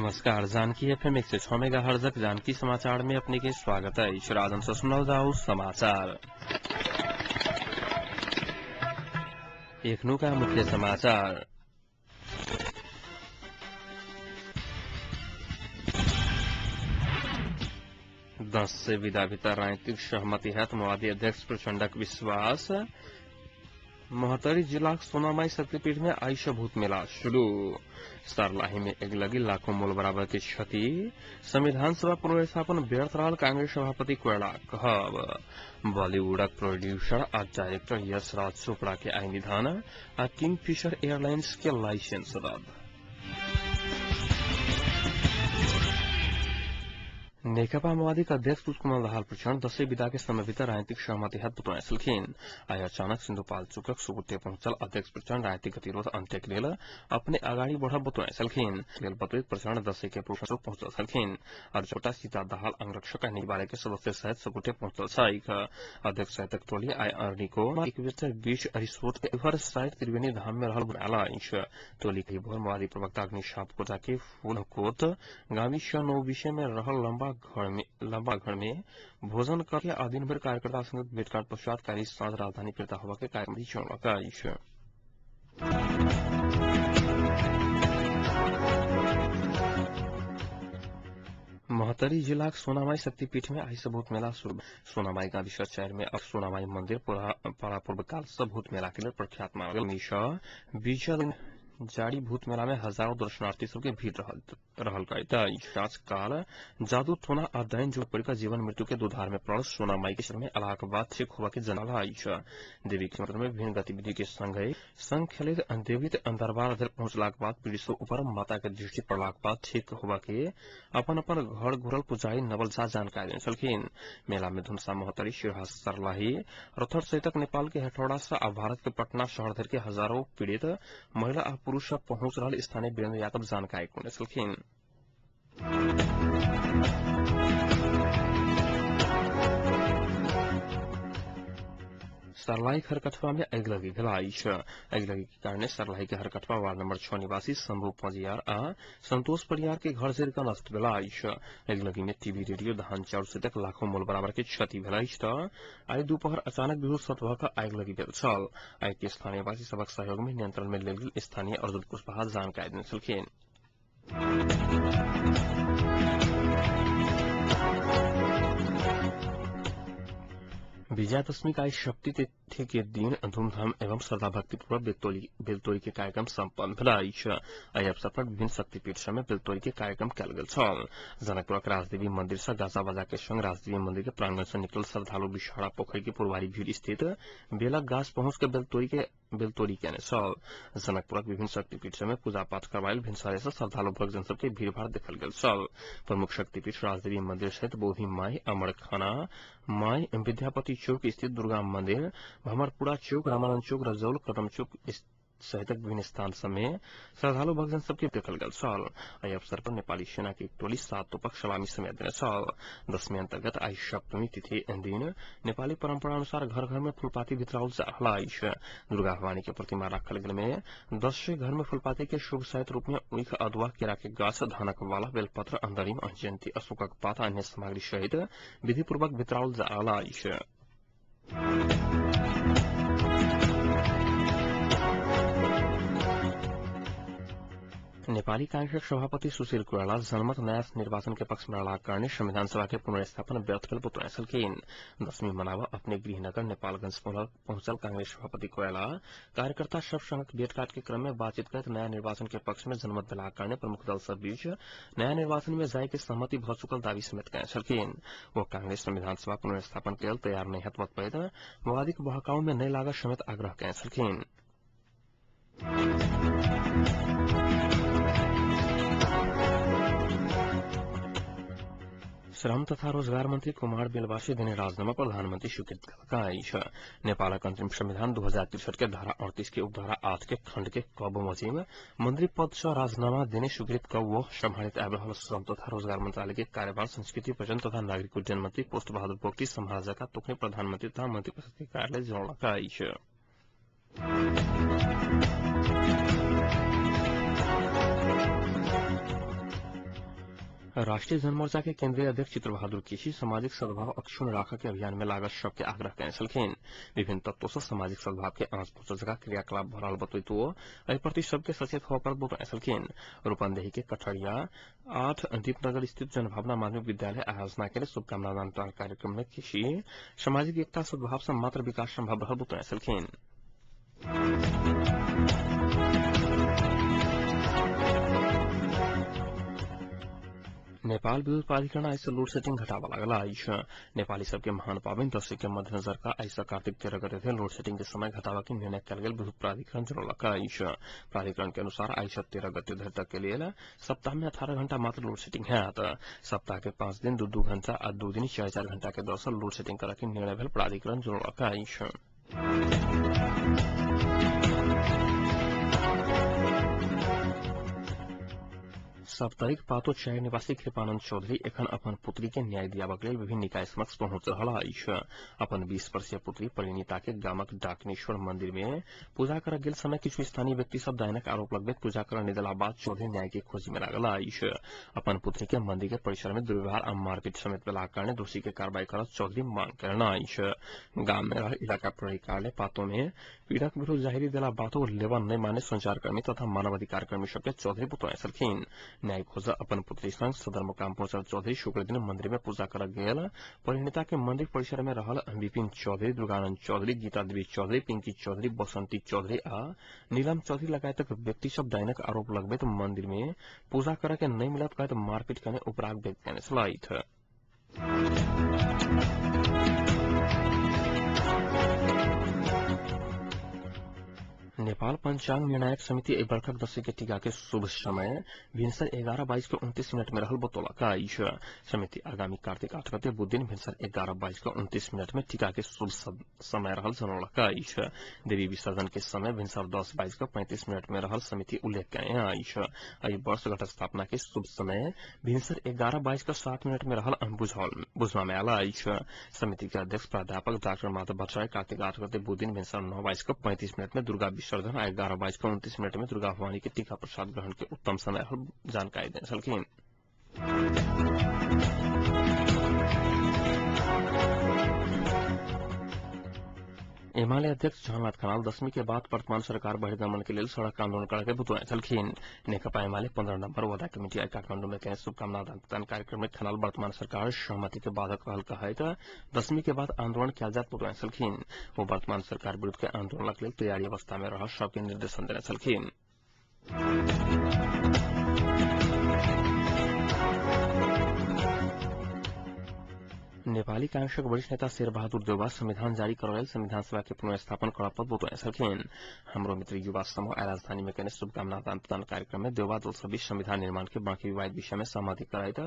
नमस्कार, जानकी एफएम 106 मेगाहर्जक जानकी समाचार में अपने के स्वागत है। राजन से सुनल जाऊ समाचार। एखनुका मुख्य समाचार। दस से विदा भीतर राजनीतिक सहमति हैत माओवादी अध्यक्ष प्रचण्डक विश्वास। महोत्तरी जिलाक सोनामाई शक्तिपीठ में आइस भूत मेला शुरू। सर्लाही में अगिलगी लाखों मोल बराबर के क्षति। संविधान सभा पुनर्स्थापन व्यर्थ रहल कांग्रेस सभापति कोइराला कहब। बॉलीवुडक प्रोड्यूसर आ डायरेक्टर यश राज चोपड़ा के आइ निधन आ किंगफिशर एयरलाइंस के लाइसेंस रद्द। नेकपा माओवादीक अध्यक्ष पुष्पकमल दाहाल प्रचण्ड दसैँ विदा के समय भीतर राजनीतिक सहमति हैत बतौने छलखिन। आइ अचानक सिन्धुपाल्चोकक सुगुटे पहुंचल अध्यक्ष प्रचण्ड राजनीतिक गतिरोध अंत्यक लेल अपने अगाडि बढ़ब बतौने छलखिन। लेल बतबैत प्रचण्ड दसैँ के पूर्व पहुंचल छलखिन। अर्जोटा सीता दाहाल अंगरक्षक आ निवारे के सदस्य सहित सुगुटे पहुंचल छैक। अध्यक्ष सहितक टोली आइ अरनिको 21 रिसोर्ट के साइड त्रिवेणी धाम में रहल बनायल अछि। टोली के भोर माओवादी प्रवक्ता अग्नि सापकोटा के फूलकोट गामी 9 विषय में रहल लंबा घर में भोजन करके आ दिन भर कार्यकर्ता संग भेटघाट पश्चात काल्हि साँझ राजधानी फिर्ता होबा के कार्यक्रम जनौलक अछि। महोत्तरी जिलाक सोनामाई शक्तिपीठ में आइ भूत मेला शुरू। सोनामाई गाविस 4 में अब सोनामाई मंदिर परापूर्व काल से भूत मेला के लिए प्रख्यात मानल गेल। जारी भूत मेला में हजारों दर्शनार्थी सबके भीड़ रहल करैत अछि। काल जादू टोना आ दैन जोग पड़ि जीवन मृत्यु के दुधार में पड़ल सोनामाई के शरण में अयलाक बाद ठीक होबा के जनल अछि। देवी के मंदिर में विभिन्न गतिविधि के संगे संग खेलैत देवी दरबार धरि पहुंचलाक बाद पीड़ित सब ऊपर माता के दृष्टि पड़लाक बाद ठीक होबा के अपन अपन घर घुरल पुजारी नवल झा जानकारी देने छलखिन। मेला में धनुषा, महोत्तरी, सिरहा, सर्लाही, रौतहट सहितक नेपाल के हेटौड़ा से आ भारत के पटना शहर धरि के हजारों पीड़ित महिला आ पुरुष सब पहुंच रहल स्थानीय वीरेन्द्र यादव जानकारी कोने छलखिन। सर्लाही खरकठवा में अगिलगी भेल अछि। अगिलगी के कारणे सर्लाही के हरकठवा वार्ड नंबर 6 निवासी शंभू पजियार आ संतोष परियार के घर जरि कऽ नष्ट भेल अछि। अगिलगी में टीवी, रेडियो, धान चाउर सहितक लाखों मोल बराबर के क्षति भेल अछि त आइ दुपहर अचानक विद्युत शॉर्ट भऽ कऽ आगिलगी भेल छल। आगि के स्थानीयवासी सभक सहयोग में नियंत्रण में लेल गेल स्थानीय अर्जुन कुशवाहा जानकारी देने छलखिन। विजयादशमी का शक्ति तिथि के दिन धूमधाम एवं श्रद्धा भक्तिपूर्वक बेलतोरी के कार्यक्रम सम्पन्न भेल अछि। एहि अवसर पर विभिन्न शक्तिपीठ सब में बेलतोरी के कार्यक्रम कयल गेल छल। जनकपुरक राजदेवी मंदिर से गाजा बाजा के संग राजदेवी मंदिर के प्रांगण से निकलल श्रद्धालु बिषहरा पोखरि के पुरवारी भीड़ स्थित बेलक गाछ पहुंच के बेलतोरी केने छल। जनकपुरक विभिन्न शक्तिपीठ सब में पूजा पाठ करवायल भिनसरे से श्रद्धालु भक्तजन सबके भीड़भाड़ देखल गेल छल। प्रमुख शक्तिपीठ राजदेवी मंदिर सहित बोधी माई, अमरखाना माई, विद्यापति चौक स्थित दुर्गा मंदिर, भमरपुरा चौक, रामानंद चौक, रजौल, कदम चौक सहित विभिन्न स्थान सब में श्रद्धालु भक्तजन सबके देखल गेल छल। एहि अवसर पर नेपाली सेना के एक टोली 7 तोपक सलामी समेत देने छल। दशमी अंतर्गत आइ सप्तमी तिथि दिन नेपाली परंपरा अनुसार घर घर में फूलपाती भितराउल जा रहल अछि। दुर्गा भवानी के प्रतिमा राखल गेल में 10 घर में फूलपाती के शुभ सहित रूप में ऊख, अदुआ, केरा के गाछ, धानक वाला, बेलपत्र, अंदरीम, अञ्जयन्ती, अशोकक पात अन्य सामग्री सहित विधिपूर्वक भितराउल जा रहल अछि। नेपाली कांग्रेस सभापति सुशील कोइराला जनमत नयाँ निर्वाचन के पक्ष में रहलाक कारणे संविधान सभा के पुनर्स्थापन व्यर्थ भेल बतौने छलखिन। दशमी मनाब अपने गृहनगर नेपालगंज पहुंचल कांग्रेस सभापति कोइराला कार्यकर्ता सब संगक भेटघाट के क्रम में बातचीत करैत नयाँ निर्वाचन के पक्ष में जनमत भेलाक कारणे प्रमुख दल सब बीच नयाँ निर्वाचन में जाय के सहमति भऽ चुकल दावी समेत कयने छलखिन। ओ कांग्रेस संविधान सभा पुनर्स्थापन के लेल तैयार नहि हैत बतबैत माओवादीक बहकाव में नहि लागऽ समेत आग्रह कयने छलखिन। श्रम तथा रोजगार मंत्री कुमार बेलवासी देने राजीनामा प्रधानमंत्री स्वीकृत कयलक अछि। नेपालक अंतरिम संविधान 2063 के धारा 38 के उपधारा 8 के खंड के क बमोजिम मंत्री पद से राजीनामा देने स्वीकृत क वो सम्हारित आबि रहल श्रम तथा रोजगार मंत्रालय के कार्यभार संस्कृति पर्यटन तथा नागरिक उड्डयन मंत्री पोस्ट बहादुर पोखरी सम्हारजका तोखने प्रधानमंत्री तथा मंत्री परिषद के कार्यालय जनौलक अछि। राष्ट्रीय जनमोर्चा के केंद्रीय अध्यक्ष चित्रबहादुर केसी सामाजिक सद्भाव अक्षुण्ण राखऽ के अभियान में लागल सबके आग्रह कयने छलखिन। विभिन्न तत्व से सामाजिक सद्भाव के आँच पहुंचल जगह क्रियाकलाप भऽ रहल बतैतो एहि प्रति सबके सचेत होबय पड़त बतौने छलखिन। रूपन्देही के कठरिया 8 दीपनगर स्थित जनभावना माध्यमिक विद्यालय आयोजना के शुभकामना दान कार्यक्रम में केसी सामाजिक एकता सद्भाव से मात्र विकास संभव रहल बतौने छलखिन। नेपाल विद्युत प्राधिकरण आइ से लोड सेटिंग घटाबऽ लागल अछि। नेपाली सबके महान पाबनि दशैं के मध्यनजर का आइ से कार्तिक 13 गते लोड सेटिंग के समय घटाबऽ के निर्णय कयल गेल विद्युत प्राधिकरण जनौलक अछि। प्राधिकरण के अनुसार आइ से 13 गते धरि तक के लेल सप्ताह में 18 घंटा मात्र लोड सेटिंग हैत। सप्ताह के 5 दिन 2-2 घंटा आ 2 दिन 4-4 घंटा के दर से लोड सेटिंग करऽ के निर्णय भेल प्राधिकरण जनौलक अछि। साप्ताहिक पातो 4 निवासी कृपानंद चौधरी एखन अपन पुत्री के न्याय दियाबक लेल विभिन्न निकाय समक्ष पहुंच रहल अछि। अपन 20 वर्षीय पुत्री परिणीता के गामक डाकनेश्वर मंदिर में पूजा करऽ गेल समय किछु स्थानीय व्यक्ति सब दायनक आरोप लगबैत पूजा करऽ नहि देला बाद चौधरी न्याय के खोजी में लागल अछि। अपन पुत्री के मंदिर के परिसर में दुर्व्यवहार आ मारपीट समेत भेलाक कारणे दोषी के कार्रवाई करऽ चौधरी मांग कयलनि अछि। गाम में रहल इलाका प्रहरी कार्यालय पातो में पीड़क विरुद्ध जाहिरी देला बातो लेबा नहि माने संचारकर्मी तथा मानवाधिकार कर्मी सबके चौधरी बतौने छलखिन। न्याय खोज अपन पुत्री संग सदरमुकाम पहुंचल चौधरी शुक्र दिन मंदिर में पूजा करऽ गेल परिणीता के मंदिर परिसर में रहल विपिन चौधरी, दुर्गानंद चौधरी, गीता देवी चौधरी, पिंकी चौधरी, बसंती चौधरी आ नीलम चौधरी लगायतक व्यक्ति सब दायनक आरोप लगबैत मंदिर में पूजा करऽ के नहि मिलत कहैत मारपीट कने उपराग व्यक्त कयने छलथि। नेपाल पंचांग निर्णायक समिति एहि बरखक दशैं के टीका के शुभ समय भिनसर 11:22:29 में रहल बतौलक अछि। समिति आगामी कार्तिक 8 गते बुध दिन भिनसर 11:22:29 में टीका के शुभ समय रहल जनौलक अछि। देवी विसर्जन के समय भिनसर 10:35 में रहल समिति उल्लेख कयने अछि। एहि वर्ष घट स्थापना के शुभ समय भिनसर 11:07 में रहल बुझबा में आयल अछि। समिति के अध्यक्ष प्राध्यापक डाक्टर माधव भट्टराई कार्तिक 8 गते बुध दिन भिनसर 9:35 में दुर्गा विसर्जन आ 11:29 में दुर्गा भवानी के टीका प्रसाद ग्रहण के उत्तम समय जानकारी देने छलखिन। एमाले अध्यक्ष झलनाथ खनाल दशमी के बाद वर्तमान सरकार बहिर्गमन के लेल सड़क आंदोलन करऽ के बतौने छलखिन। नेकपा एमाले 15 नंबर वडा कमिटी काठमांडू में कयने शुभकामना आदान कार्यक्रम में खनाल वर्तमान सरकार सहमति के बाधक रहल कहैत दशमी के बाद आंदोलन कयल जायत बतौने छलखिन। ओ वर्तमान सरकार विरुद्ध के आंदोलनक लेल तैयारी अवस्था में रहल सबके निर्देशन देने छलखिन। नेपाली कांग्रेसक वरिष्ठ नेता शेरबहादुर देउवा संविधान जारी करऽ लेल संविधान सभा के पुनर्स्थापन करऽ पड़त बतौने छलखिन। हाम्रो मित्र युवा समूह आइ राजधानी में कयने शुभकामना आदान प्रदान कार्यक्रम में देउवा दल सब बीच संविधान निर्माण के बाँकी विवादित विषय में सहमति कराइत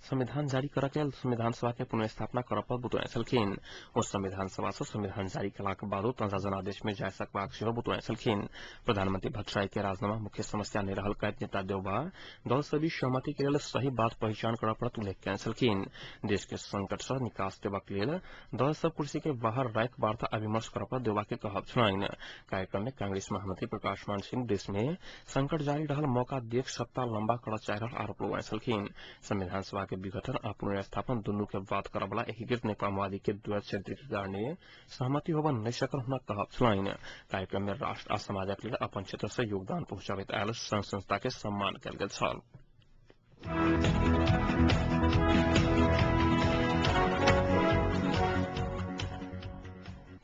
संविधान जारी करऽ के लेल संविधान सभा के पुनर्स्थापना करऽ पड़त बतौने छलखिन। ओ संविधान सभा से संविधान जारी कयलाक बादो ताजा जनादेश में जाय सकबाक सेहो बतौने छलखिन। प्रधानमंत्री भट्टराई के राजीनामा मुख्य समस्या नहि रहल कहैत नेता देउवा दल सब बीच सहमति के लेल सही बात पहिचान करऽ पड़त उल्लेख कयने छलखिन। देश के संकट से निकास देबाक लेल दल सब कुर्सी के बाहर राखि वार्ता आ विमर्श करऽ पर देउवा के कहब छलनि। कार्यक्रम में कांग्रेस महामंत्री प्रकाश मान सिंह देश में संकट जारी रहल मौका देख सत्ता लंबा करऽ चाहि रहल आरोप लगौने छलखिन। संविधान सभा के विघटन आ पुनर्स्थापन दुनू के बात करऽ वाला एकीकृत नेकपा के द्वैत चरित्र के कारणे सहमति होबऽ नहि सकल हुनक कहब छलनि। कार्यक्रम में राष्ट्र आ समाजक लेल अपन क्षेत्र से योगदान पहुंचाबैत आयल संघ संस्था के सम्मान कयल गेल छल।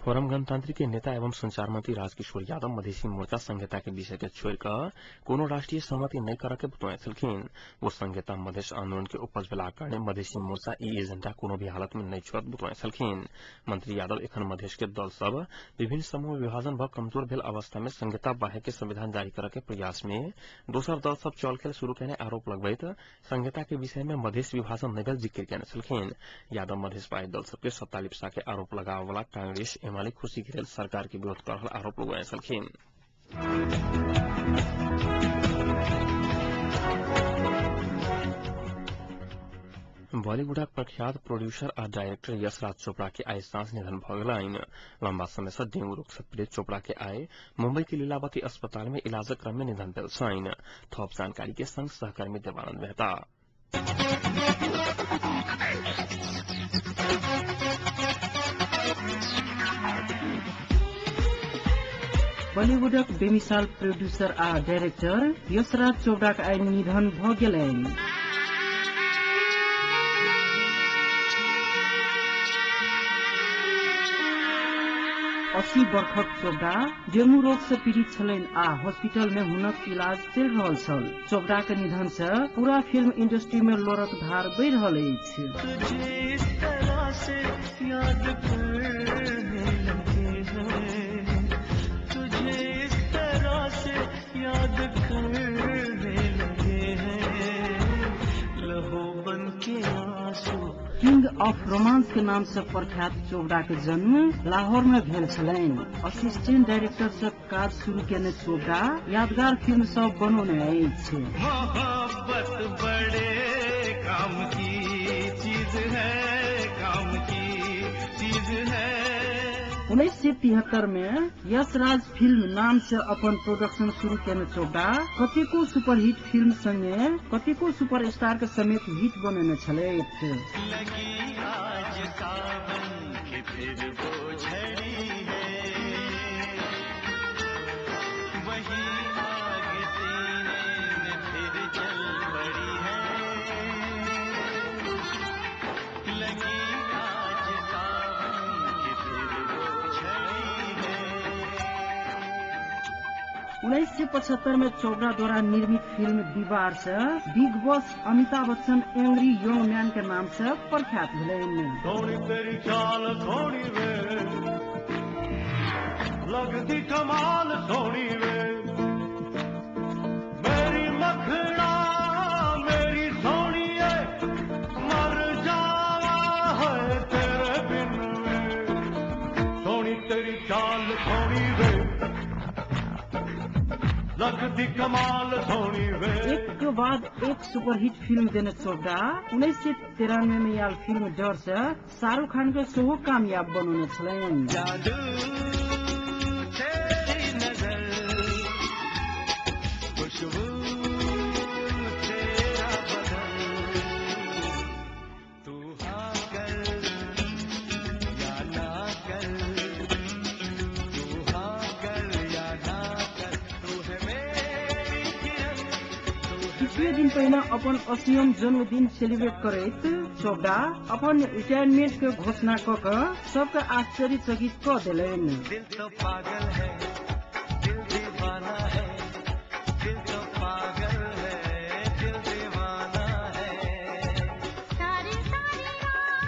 फोरम गणतांत्रिक के नेता एवं संचार मंत्री राजकिशोर यादव मधेसी मोर्चा संहिता के विषय के छोड़िकऽ कोनो राष्ट्रीय सहमति नहि करऽ के बतौने छलखिन। ओ संहिता मधेस आंदोलन के उपज भेलाक कारणे मधेसी मोर्चा ई एजेंडा कोनो भी हालत में नहि छोड़त बतौने छलखिन। मंत्री यादव एखन मधेस के दल सब विभिन्न समूह विभाजन भऽ कमजोर भेल अवस्था में संहिता बाहेक के संविधान जारी करऽ के प्रयास में दोसर दल सब चलखेल शुरू कयने आरोप लगबैत संहिता के विषय में मधेस विभाजन नहि भेल जिक्र कयने छलखिन। यादव मधेसवादी दल सबके सत्ता लिप्सा के आरोप लगाबऽ वाला कांग्रेस एमाले खुशी के लेल सरकार के विरोध कर रहल आरोप लगौने छलखिन। बॉलीवुडक प्रख्यात प्रोड्यूसर आ डायरेक्टर यशराज चोपड़ा के आइ साँझ निधन भऽ गेलनि। लंबा समय से डेंगू रोग से पीड़ित चोपड़ा के आइ मुंबई के लीलावती अस्पताल में इलाजक क्रम में निधन भेल छनि। थप जानकारी के संग सहकर्मी देवानंद मेहता। बॉलीवुडक बेमिसाल प्रोड्यूसर आ डायरेक्टर यशराज चोपड़ाक आइ निधन भ गेलनि। 80 वर्षक चोपड़ा डेंगू रोग से पीड़ित छलनि आ हॉस्पिटल में हुनक इलाज चलि रहल छल। चोपड़ा के निधन से पूरा फिल्म इंडस्ट्री में लोरक धार बढ़ि रहल अछि। किंग ऑफ रोमांस के नाम से प्रख्यात चोपड़ा के जन्म लाहौर में भेल छलनि। असिस्टेंट डायरेक्टर से काज शुरू केने चोपड़ा यादगार फिल्म सब बनौने अछि। मोहब्बत बड़े काम की चीज है, काम की चीज है। 1973 में यशराज फिल्म नाम से अपन प्रोडक्शन शुरू केने चोपड़ा कतेको सुपरहिट फिल्म संगे कतेको सुपरस्टार के समेत हिट बनेने छलथि। लगी आज सावन की फिर वो झड़ी है, वही आग सीने में फिर जल पड़ी है। लगी आज सावन की फिर वो झड़ी है। 1975 में चोपड़ा द्वारा निर्मित फिल्म दीवार से big boss Amitabh Bachchan angry young man के नाम से प्रख्यात भेलनि। सोनी तेरी चाल सोनी वे, लगती कमाल सोनी वे, मेरी मखना मेरी सोनी है, मर जावा है तेरे बिन वे। सोनी तेरी चाल सोनी वे, लगती कमाल सोनी वे। एक के बाद एक सुपरहिट फिल्म देने चोपड़ा 1993 में आयल फिल्म डर से शाहरुख खान के सेहो कामयाब बनौने छलनि। जादू तेरी नजर, खुशबू तेरा बदन, तू हाँ कर या ना कर, तू हाँ कर या ना कर, तू है मेरी किरण। किछुए दिन पहिने अपन 80म जन्मदिन सेलिब्रेट करैत चोपड़ा अपन रिटायरमेंट के घोषणा क के सबके आश्चर्यचकित क देलनि। दिल तो पागल है, दिल दीवाना है, दिल तो पागल है, दिल दीवाना है।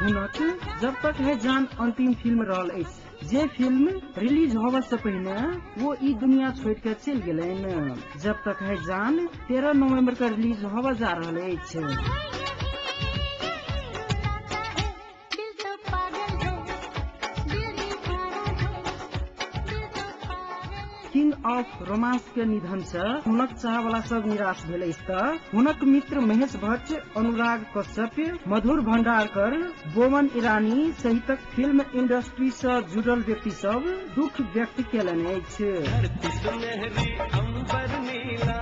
हुनक जब तक है जान अंतिम फिल्म रहल अछि, जे फिल्म रिलीज होबय से पहिने वो ई दुनिया छोड़ के चलि गेलनि। जब तक है जान 13 नवंबर के रिलीज होबय जा रहल अछि। किंग ऑफ रोमांस के निधन से हुनक चाहवाला सब निराश भेल अछि त हुनक मित्र महेश भट्ट, अनुराग कश्यप, मधुर भंडारकर, बोमन ईरानी सहितक फिल्म इंडस्ट्री से जुड़ल व्यक्ति सब दुख व्यक्त केलनि अछि। धरती सुनहरी अंबर नीला,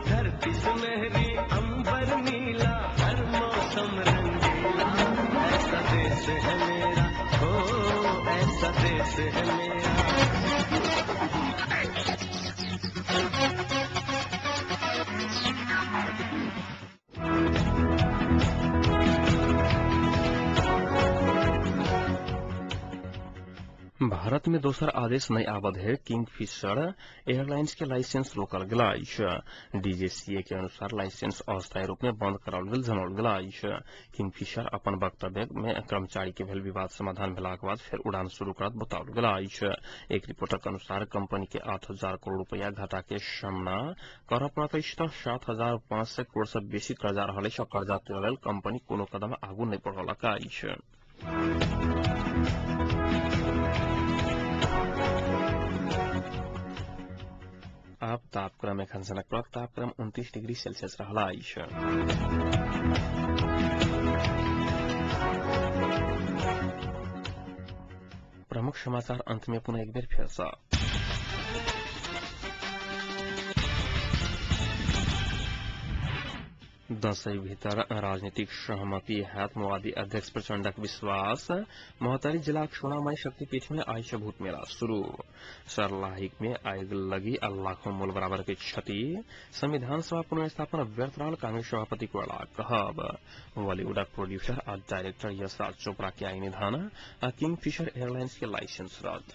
धरती सुनहरी अंबर नीला, हर मौसम रंगीला, ऐसा देश है मेरा, हो ऐसा देश है मेरा। भारत में दोसर आदेश नहि आबद है किंगफिशर एयरलाइंस के लाइसेंस रोकल गेल अछि। डीजीसीए के अनुसार लाइसेंस अस्थायी रूप में बंद कराओल गेल जनाओल गेल अछि। किंगफिशर अपन वक्तव्य में कर्मचारी के भेल विवाद समाधान भेलाक बाद फेर उड़ान शुरू करत बताओल गेल अछि। एक रिपोर्टक अनुसार कंपनी के 8,000 करोड़ रुपया घाटा के सामना करऽ पड़त अछि त 7,500 करोड़ से बेसी कर्जा रहल अछि। कर्जा तिरऽ लेल कंपनी कोनो कदम आगू नहि बढ़ौलक अछि। आप तापक्रम एखन जनकपुरक तापक्रम 29 डिग्री सेल्सियस रहल अछि। प्रमुख समाचार अंत में पुनः एक बेर फेर सँ। दशैं भीतर राजनीतिक सहमति हैत माओवादी अध्यक्ष प्रचण्डक विश्वास। महोत्तरी जिलाक सोनामाई शक्तिपीठ में आई से भूत मेला शुरू। सरलाही में आग लगी आ लाखों मोल बराबर के क्षति। संविधान सभा पुनर्स्थापना व्यर्थ रहल कांग्रेस सभापति कोइराला कहब। बॉलीवुडक प्रोड्यूसर आ डायरेक्टर यशराज चोपड़ा के आई निधन आ किंगफिशर एयरलाइंस के लाइसेंस रद्द।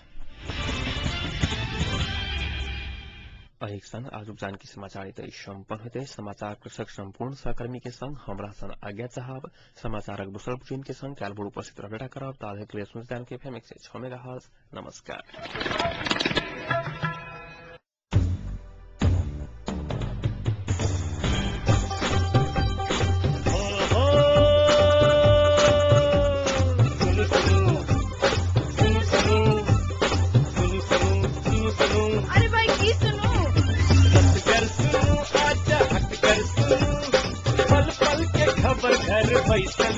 एहिक संग आजुक जानकी समाचार एतै सम्पन्न होते। समाचार कृषक सम्पूर्ण सहकर्मी के संग हमरा सन आज्ञा चाहब। समाचारक दोसर बुलेटिन के संग काल्हि भोर उपस्थित रहबे करब। ताधरि के लिए सुनते जानकी एफएम 106 मेगाहर्ट्ज। नमस्कार। सुनो सुनो सुनो सुनो सुनो सुनो सुनो सुनो। अरे भाई की सुनू? हट कर सुनो, आजा हट कर सुनो, पल पल के खबर घर बैठल